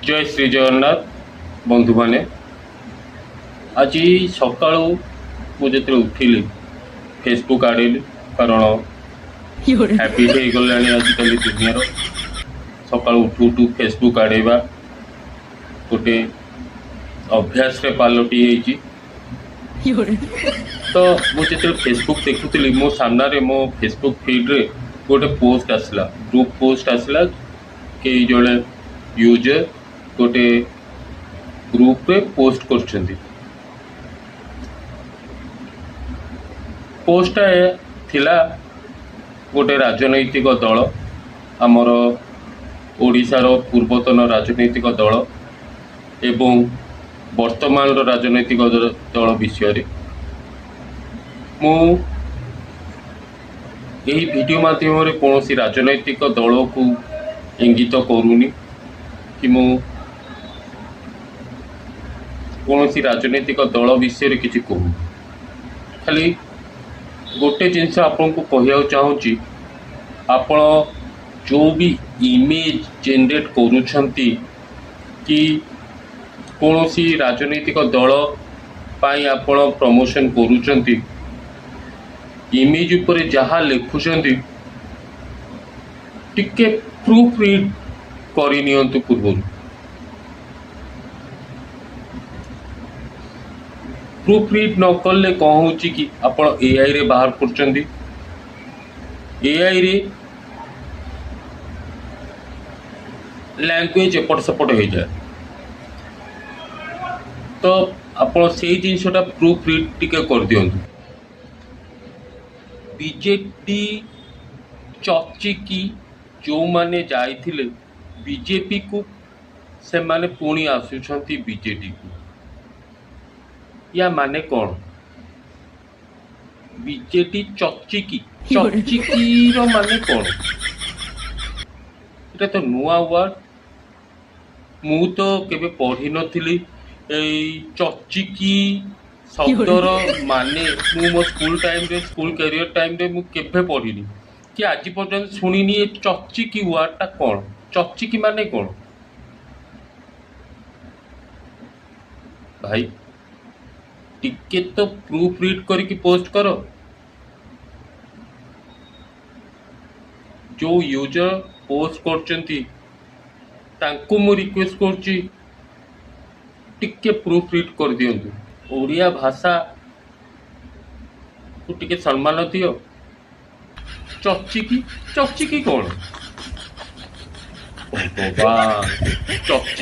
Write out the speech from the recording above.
ଜୟ ଶ୍ରୀ ଜଗନ୍ନାଥ ବନ୍ଧୁମାନେ। ଆଜି ସକାଳୁ ମୁଁ ଯେତେବେଳେ ଉଠିଲି, ଫେସବୁକ୍ ଆଡ଼େଇଲି, କାରଣ ହ୍ୟାବିଟ୍ ହେଇଗଲାଣି ଆଜିକାଲି ଦୁନିଆର। ସକାଳୁ ଉଠୁ ଉଠୁ ଫେସବୁକ୍ ଆଡ଼େଇବା ଗୋଟେ ଅଭ୍ୟାସରେ ପାଲଟି ହେଇଛି। ତ ମୁଁ ଯେତେବେଳେ ଫେସବୁକ୍ ଦେଖୁଥିଲି, ମୋ ସାମ୍ନାରେ ମୋ ଫେସବୁକ୍ ଫିଡ଼୍ରେ ଗୋଟେ ପୋଷ୍ଟ ଆସିଲା, ଗ୍ରୁପ୍ ପୋଷ୍ଟ ଆସିଲା। କେହି ଜଣେ ୟୁଜର୍ ଗୋଟେ ଗ୍ରୁପରେ ପୋଷ୍ଟ କରୁଛନ୍ତି। ପୋଷ୍ଟଟା ଥିଲା ଗୋଟେ ରାଜନୈତିକ ଦଳ, ଆମର ଓଡ଼ିଶାର ପୂର୍ବତନ ରାଜନୈତିକ ଦଳ ଏବଂ ବର୍ତ୍ତମାନର ରାଜନୈତିକ ଦଳ ବିଷୟରେ। ମୁଁ ଏହି ଭିଡ଼ିଓ ମାଧ୍ୟମରେ କୌଣସି ରାଜନୈତିକ ଦଳକୁ ଇଙ୍ଗିତ କରୁନି କି ମୁଁ କୌଣସି ରାଜନୈତିକ ଦଳ ବିଷୟରେ କିଛି କହୁନି। ଖାଲି ଗୋଟେ ଜିନିଷ ଆପଣଙ୍କୁ କହିବାକୁ ଚାହୁଁଛି, ଆପଣ ଯେଉଁ ବି ଇମେଜ୍ ଜେନେରେଟ୍ କରୁଛନ୍ତି କି କୌଣସି ରାଜନୈତିକ ଦଳ ପାଇଁ ଆପଣ ପ୍ରମୋସନ୍ କରୁଛନ୍ତି, ଇମେଜ୍ ଉପରେ ଯାହା ଲେଖୁଛନ୍ତି, ଟିକେ ପ୍ରୁଫ୍ ରିଡ୍ କରିନିଅନ୍ତୁ ପୂର୍ବରୁ। ପ୍ରୁଫ୍ ରିଡ୍ ନ କଲେ କ'ଣ ହେଉଛି କି ଆପଣ ଏଆଇରେ ବାହାର କରୁଛନ୍ତି, ଏଆଇରେ ଲାଙ୍ଗୁଏଜ୍ ଏପଟ ସେପଟ ହେଇଯାଏ। ତ ଆପଣ ସେଇ ଜିନିଷଟା ପ୍ରୁଫ୍ ରିଡ୍ ଟିକେ କରିଦିଅନ୍ତୁ। ବିଜେଡି ଚଚିକି ଯେଉଁମାନେ ଯାଇଥିଲେ ବିଜେପିକୁ, ସେମାନେ ପୁଣି ଆସୁଛନ୍ତି ବିଜେଡିକୁ। ୟା ମାନେ କ'ଣ? ବିଜେଡି ଚଚିକି, ଚଚିକିର ମାନେ କ'ଣ? ଏଇଟା ତ ନୂଆ ୱାର୍ଡ଼, ମୁଁ ତ କେବେ ପଢ଼ିନଥିଲି ଏଇ ଚଚିକି ଶବ୍ଦର ମାନେ। ମୁଁ ମୋ ସ୍କୁଲ ଟାଇମ୍ରେ, ସ୍କୁଲ କ୍ୟାରିୟର ଟାଇମ୍ରେ ମୁଁ କେବେ ପଢ଼ିନି କି ଆଜି ପର୍ଯ୍ୟନ୍ତ ଶୁଣିନି ଏ ଚଚିକି ୱାର୍ଡ଼ଟା କ'ଣ। ଚଚିକି ମାନେ କ'ଣ ଭାଇ? ଟିକେ ତ ପ୍ରୁଫ୍ ରିଡ୍ କରିକି ପୋଷ୍ଟ କର। ଯେଉଁ ୟୁଜର ପୋଷ୍ଟ କରୁଛନ୍ତି, ତାଙ୍କୁ ମୁଁ ରିକ୍ୱେଷ୍ଟ କରୁଛି, ଟିକେ ପ୍ରୁଫ୍ ରିଡ୍ କରିଦିଅନ୍ତୁ। ଓଡ଼ିଆ ଭାଷାକୁ ଟିକେ ସମ୍ମାନ ଦିଅ। ଚଚିକି, ଚଚିକି କ'ଣ? ଭଗବାନ, ଚଚି